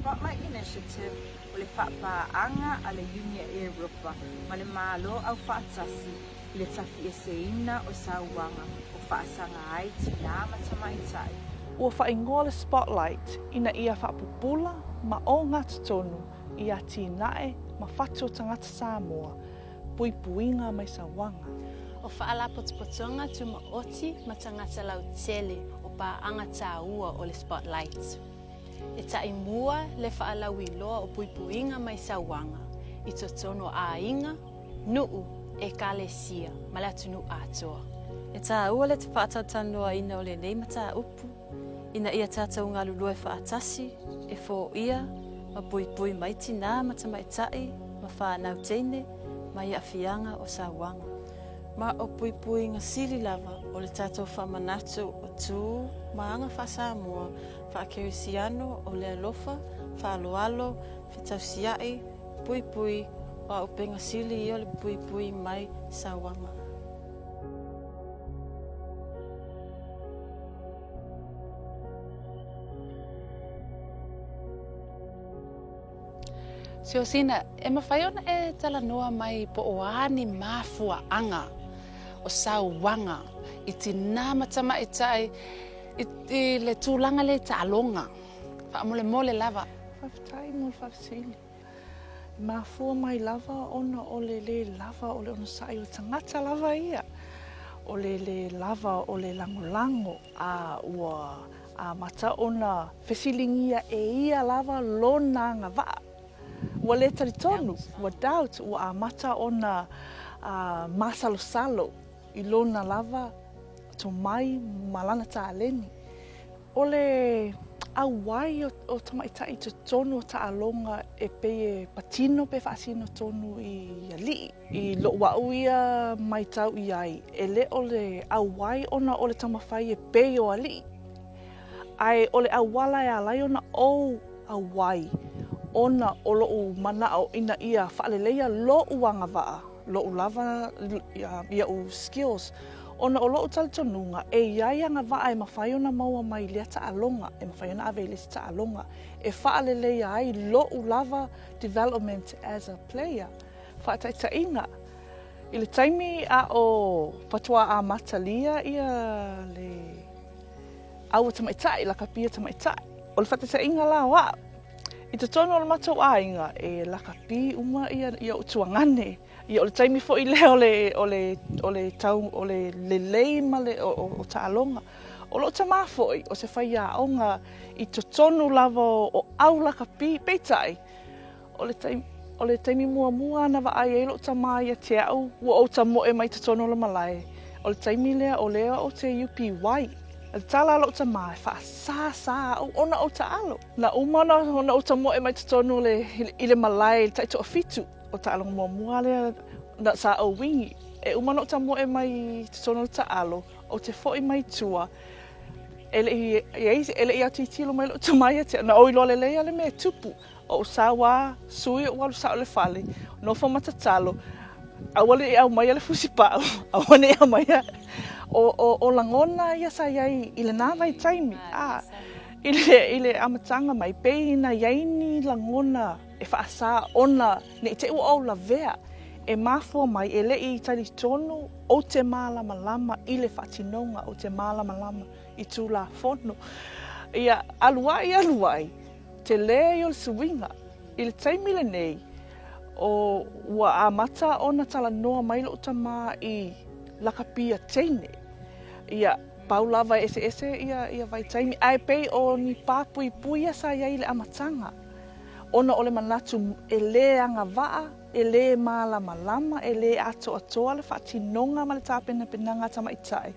Spotlight Initiative o le faapaaga a le Iunia Europa ma le Malo Aufaatasi i le tafieseina o sauaga o faasaga ai tinā ma tamaitai. Ua faaigoa le Spotlight ina ia faapupula ma ogatotonu i atinae ma fatu o tagata Samoa, puipuiga mai sauaga. O Faalapotopotoga Tumaoti ma Tagata Lautele o paaga taua o le Spotlight. E taimua le faalauiloa o puipuiga mai sauaga i totonu o aiga, nuu, ekalesia ma le atunuu atoa. E taua le faatalatalanoaina o lenei mataupu ina ia tatou galulue faatasi e foia ma puipui mai tinā ma tamaitai ma fanau teine mai aafiaga o sauaga. Ma o puipuiga sili lava o le tatou faamanatu o tu ma aga faa-Samoa, faa-Kerisiano o le alofa, faaaloalo, fetausia'i, puipui, o auupega sili ia o le puipui mai sauaga. Siosina, e mafai ona e talanoa mai po o a ni mafuaaga o sauaga i tinā ma tamaitai i le tulaga lea i taaloga? Faamolemole lava. Faafetai mo le faafesili. E mafua mai lava ona o le lē lava o le onosai o le tagata lava ia, o le lē lava o le lagolago a ua amata ona fesiligia e ia lava lona agavaa. Ua le talitonu, ua doubt, ua amata ona masalosalo i lona lava tomai ma lana taleni. O le auai o tamaitai i totonu o taaloga e pei e patino pe faasino tonu i alii. I loʻu aʻu ia maitau i ai, e le o le auai ona o le taumafai e pei o alii, ae o le auala e ala ai ona ou auai ona o loʻu manaʻo ina ia faaleleia loʻu agavaa, loʻu lava iaʻu skills, ona o loʻu talitonuga e i ai agavaa e mafai ona maua mai lea taaloga, e mafai ona ave i le isi taaloga e faaleleia ai loʻu lava development as a player. Faataitaiga, i le taimi a o faatoa amatalia ia le aua tamaitai, lakapi tamaitai. O le faataitaiga la o a'u, i totonu o le matou aiga, e lakapi uma ia o'u tuagane. Ia o le taimi foi lea o le, o le, o le tau, o le lelei ma le, o, o, o taaloga. O lo'u tamā foi, o se faiaoga i totonu lava o au lakapi, peitai, O le taimi, o le taimi muamua na vaai ai loʻu tamā ia te aʻu, ua ou tamoe mai totonu o le malae. O le taimi lea o lea ou te UPY. O le tala a loʻu tamā, e faasāsā aʻu ona ou taalo. Na uma ona, ona ou tamoe mai totonu o le, i le malae i le taitoafitu, o taaloga muamua lea na, sa ou wini. E uma ona ou tamoe mai totonu o le taalo, ou te foi mai tua, e le i, e le i autilotilo mai loʻu tamā ia te aʻu, na ou iloa lelei lava le mea e tupu. Ou sau a, sui ou alu sao i le fale, nofo ma tatalo, aua ne i aumaia le fusipau, aua ne i aumaia, o, o, o lagona ia sa i ai i lena vaitaimi, a, i le, i le amataga mai, pei na i ai ni lagona e faasa ona ne i te i ua ou lavea, e mafua mai e le i talitonu ou te malamalama i le faatinoga, ou te malamalama i Tulafono. Ia, alu ai, alu ai, Tele ia o le suiga. I le taimi lenei, o, ua amata ona talanoa mai loʻu tamā i lakapia teine. Ia, pau lava e eseese ia, ia vaitaimi, ae pei o ni pā puipui ia sa i ai i le amataga, ona o le manatu e lē agavaa, e lē malamalama, e lē atoatoa le faatinoga ma le tapenapenaga a tamaitai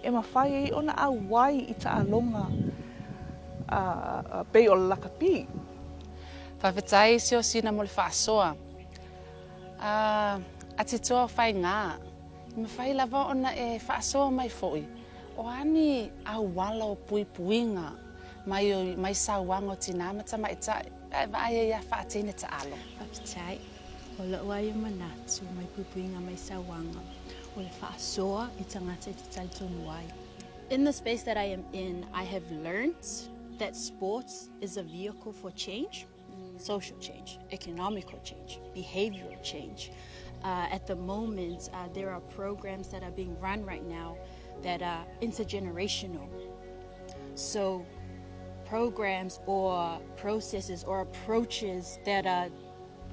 e mafai ai ona auai i taaloga pei o le lakapi. Faafetai Siosina mo le faasoa. A Atitoa o Faigā, e mafai lava ona e faasoa mai foi, o a ni auala o puipuiga mai mai sauaga o tinā ma tamaitai pe a e vaai ai ia faateine taalo? Faafetai. O loʻu a ia manatu mai puipuiga mai sauaga. O le faasoa i tagata e te talitonu ai. In the space that I am in, I have learnt that sports is a vehicle for change. Social change, economical change, behavioral change. At the moment, there are programs that are being run right now that are intergenerational. So programs or processes or approaches that are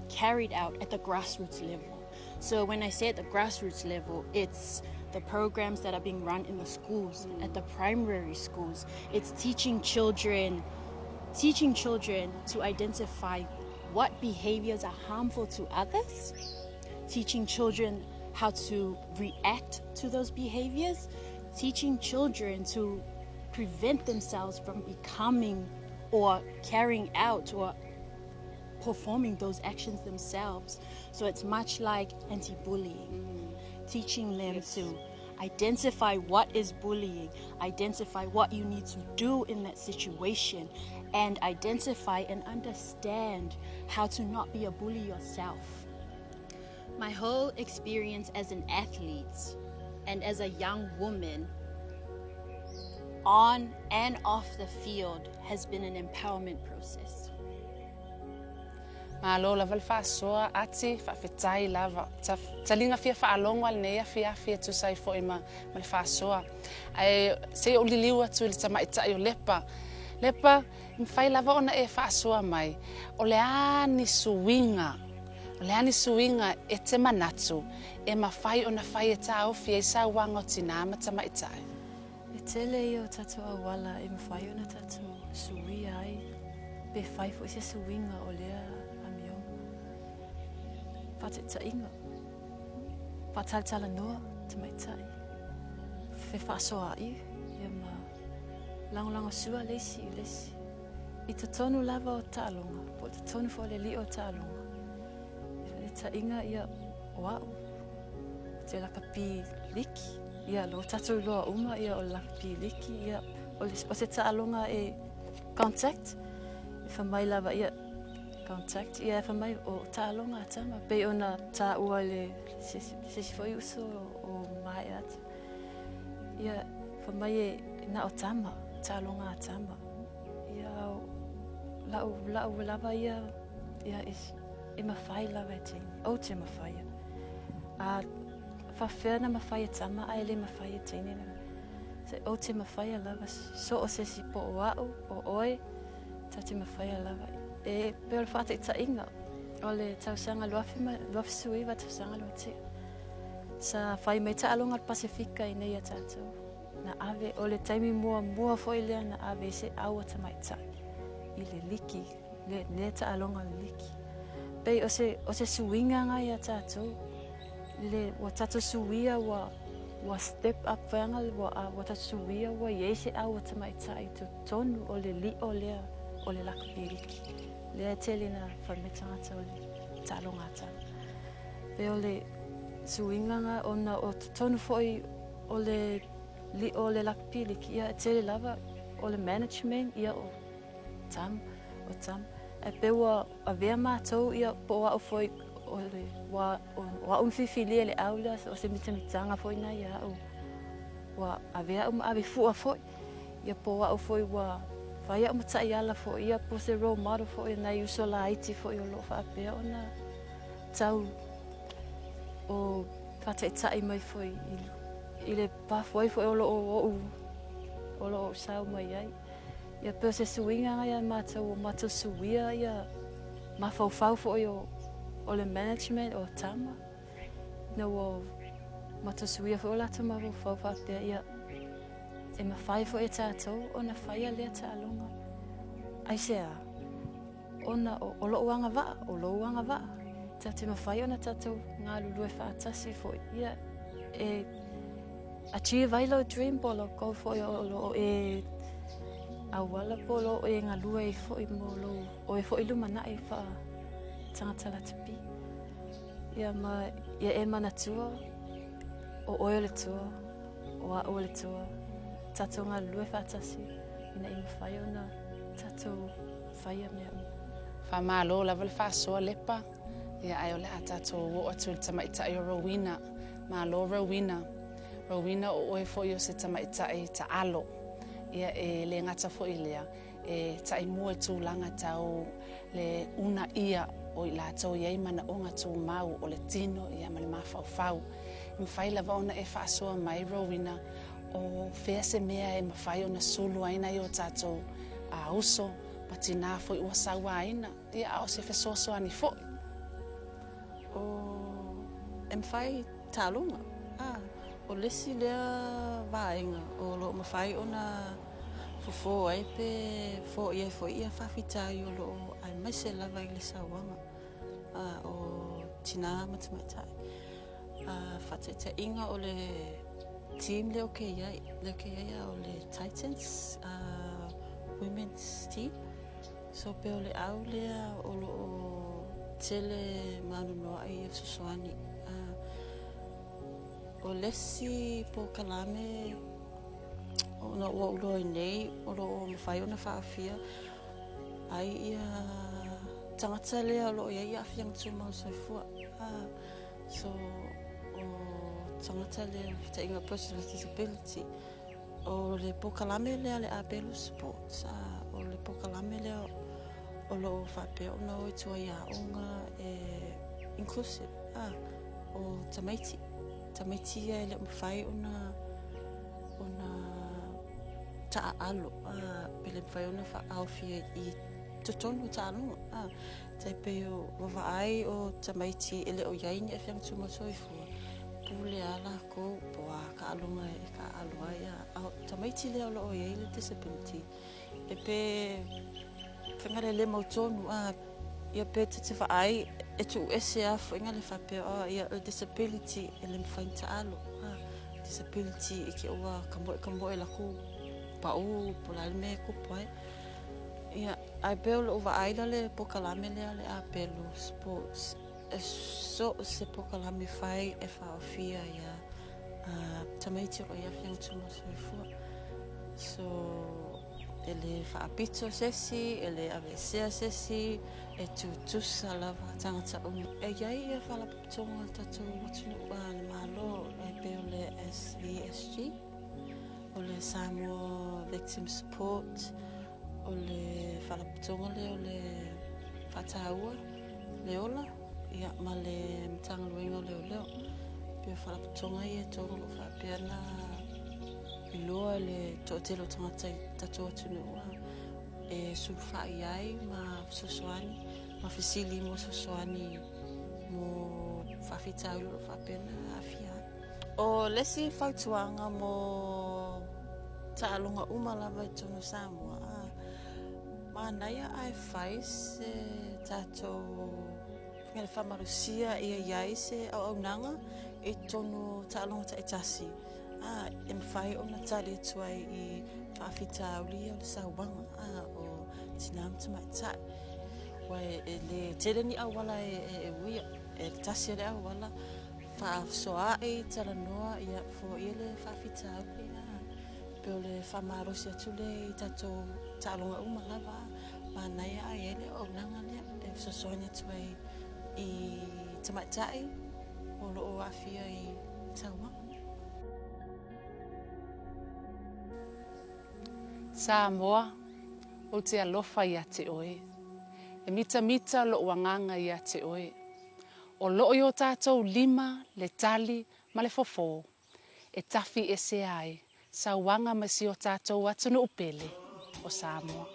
carried out at the grassroots level. So when I say at the grassroots level, it's the programs that are being run in the schools, at the primary schools. It's teaching children to identify what behaviors are harmful to others, teaching children how to react to those behaviors, teaching children to prevent themselves from becoming or carrying out or performing those actions themselves. So it's much like anti-bullying, teaching them to identify what is bullying, identify what you need to do in that situation, and identify and understand how to not be a bully yourself. My whole experience as an athlete and as a young woman on and off the field has been an empowerment process. Malo lava le faasoa ati, faafetai lava. Taliga fia faalogo a lenei afiafi e tusa ai foi ma le faasoa. Ae se i ou liliu atu i le tamaitai o Lepa. Lepa, e mafai lava ona e faasoa mai, o le a ni suiga, o le a ni suiga e te manatu e mafai ona fai e taofi ai sauaga o tinā ma tamaitai? E tele ia o tatou auala e mafai ona tatou suia ai pe fai foi se suiga o lea amioga. Faataitaiga, faatalatalanoa tamaitai, fefaasoaai ia ma lagolagosua le isi i le isi. I totonu lava o taaloga, po o totonu foi o le li'o o taaloga. Faataitaiga ia o a'u, ou te lakapi liki, ia lo tatou iloa uma ia o le lakapi liki, ia o se taaloga e contact, e fai mai lava ia contact, ia e fai mai o taaloga a tama, pei ona taua i le se isi foi uso o maea atu. Ia fai mai e na o tama, taaloga a tama. Ia la'u lava ia, ia e mafai lava e teine, ou te mafaia. A faafefea na mafai e tama ae le mafai e teine? Se ou te mafaia lava, so o se isi po o a'u o oe, ta te mafaia lava. E pei o le faataitaiga, o le tausaga 2019 tausaga lua tea, sa fai mai taaloga o le Pasefika i nei ia tatou. Na ave, o le taimi muamua foi lea na ave i se au a tamaitai i le liki, lea taaloga o le liki. Pei o se suiga ga ia tatou, le ua tatou suia ua step up vaega ua tatou suia ua iai se au a tamaitai i totonu o le li'o lea o le lakapi liki. Lea e tele na fai mai tagata o le taaloga a tama. Pei o le suiga ga ona o totonu foi o le li'o o le lakapi liki, ia e tele lava o le management, ia o tama, o tama. Ae pei ua avea matou ia po o a'u foi o le ua o a'u na filifilia le au lea o se mitamitaga foi na ia a'u ua avea a'u ma ave fua foi ia po o a'u foi ua fai a'u ma ta'iala foi ia po o se role model foi nai uso laiti foi o lo'o faapea ona tau o faataʻitaʻi mai foi i le pafoai foi o loo o'u o loo o'u sao mai ai. Ia pei o se suiga ga ia matou o matou suia ia mafaufau foi o le management o tama ina ua matou suia foi o latou mafaufau faapea ia e mafai foi e tatou ona faia lea taaloga. Aisea? Ona o lo'u agavaa, o lou agavaa, tatou te mafai ona tatou galulue faatasi foi ia e achieve ai lou dream po o lou goal foi o loo e auala po o loo e galue ai foi mo lou oe foi lumana'i faa tagata lakapi. Ia ma ia e manatua o oe o le tua, o a'u o le tua, tatou galulue faatasi ina ia mafai ona tatou faia mea uma. Faamalo lava le faasoa Lepa, ia ae o le a tatou oo atu i le tamaitai o Rowena. Malo Rowena. Rowena, o oe foi o se tamaitai taalo. Ia e le gata foi lea. E taimua i tulaga tau le uunaia o i latou i ai manaoga tumau o le tino ia ma le mafaufau. E mafai lava ona e faasoa mai Rowena o fea se mea e mafai ona sulu ai nai o tatou uso ma tinā foi ua sauaina, ia a o se fesoasoani foi. O e mafai taaloga, a, o le isi lea vaega o lo o mafai ona fofo ai pe foia ai foi ia faafitauli o lo o aemaise lava i le sauaga a, o tina ma tamaitai. A, faataitaiga o le team lea ou te i ai, lea ou te i ai a o le Titans a, Women's Team. So pei o le au lea o lo o tele ma anoanoai ia fesoasoani. O le isi polokalame ona ua ou iloa ai nei o lo o mafai ona faaofia ai ia tagata lea o lo o i ai aafiaga tumau o le soifua. So o tagata lea fesootaiga person with disability. O le polokalame lea a le Apelu Sports, o le polokalame lea o lo o faapea ona o i tua i aoga e inclusive, o tamaiti, tamaiti ia e le o mafai ona ona taaalo, pe le mafai ona faaofia i totonu o taaloga. Tai pei o vaavaai o tamaiti e le o i ai ni aafiaga tumau soifua, pule lava lakou po o a taaloga e taaalo ai. A o tamaiti lea o lo o i ai le disability, e pe faiga le mautonu, a ia pe ta te vaai e tuuese lava foi le faapea, oh, ia o le disability e le mafai ona taalo. A, disability i te ua kamoe kamoe lakou pau po o le a le mea e tupu ai. Ia, ae pei o lou vaai la le polokalame lea o le Apelu Sports, e so o se polokalame fai e faaofia ia tamaiti o lo o i ai aafiaga tumau soifua. So, e le faapito se isi, e le aveesea se isi, e tutusa lava tagata uma. E i ai ia faalapotopotoga o le tatou atunuu a le Malo e pei o le SVSG, o le Samoa Victim Support, o le faalapotopotoga lea o le Faataua le Ola, ia, ma le Matagaluega o Leoleo. Pei o faalapotopotoga ia e tolu o lo o faapea ona iloa e le toatele o tagata i le tatou atunuu e sulufai ai ma fesoasoani ma fesili mo fesoasoani mo faafitauli o lo o faapea ona aafia ai. O le isi fautuaga mo taaloga uma lava i totonu o Samoa, a, manaia ae fai se tatou le faamalosia ia i ai se auaunaga i totonu o taaloga taitasi, a, e mafai ona tali atu ai i faafitauli ia o le sauaga, a, o tina ma tamaitai. Ua e le tele ni auala e uia, e tasi le auala faafesoaai, talanoa, ia foia le faafitauli. A, pei o le faamalosi atu lea i tatou taaloga uma lava, manaia ae i ai le auaunaga lea e fesoasoani atu ai i tamaitai o lo o aafia i sauaga. Samoa, ou te alofa iā te oe. E mitamita loʻu agaga iā te oe. O lo o i o tātou lima le tali ma le fofo e tafi esea ai sauaga mai si o tātou atunuu pele o Samoa.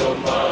O